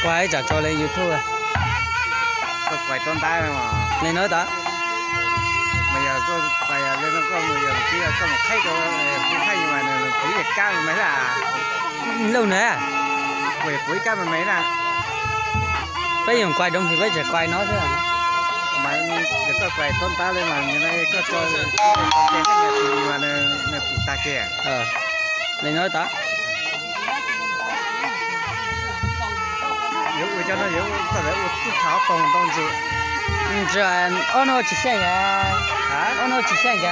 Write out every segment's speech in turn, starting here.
Ua ib tsam tso li YouTube. Koj kuais rau ntab li no tod. Mas yog koj kuais li no koj mus yog koj mus qhaib rau hu thaij mas nws puv ib kab me me lawm. Lub na. Puv ib kab me me na. Peb yuav kuais doog ces peb tseem kuais no xwb. Mas yog koj kuais rau ntab li mas koj tso mas nws puv tag kiag. Li no tod. Yuav ua cov no yuav ua txoj lawv ua txuj thav poog ntau ntsis. Ob no tsis xyeej, ob no tsis xyeej.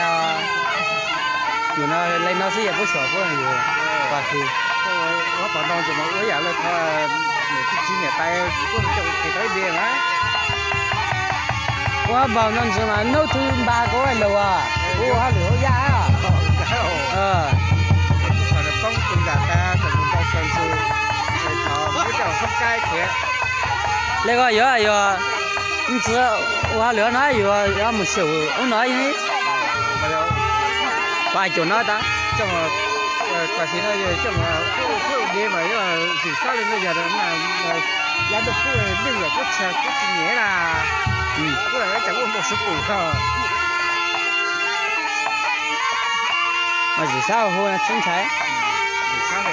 Yus no li no xwb yog puab xyuas puab yus pas xwb. Ua tau ntau ntsis mas ua yam li niam tij txiv niam tais kuj coj tes tau ib diav mas. Ua npaum no ntsis mas hnub twg npag kuv lus as, kuv ua hauj lwm hauv yaj. Poob tus nram tas tawm mus ntau kawg ntsis, thov muab coj hoob kaib khiav. Li ko yuav, yuav ntxiv ua hauj lwm no yuav mus xyaum ub no. Pas cuam no tas. Coj, pas si no coj, kuj ua diav mas yog zim xab li no yog yav ntuj kub lwj yog kuj tsis, kuj tsis nyiam na. Kuj lam cas kuj npau suav pum ko. Mas zim xab hu tub ntxhais. Zim xab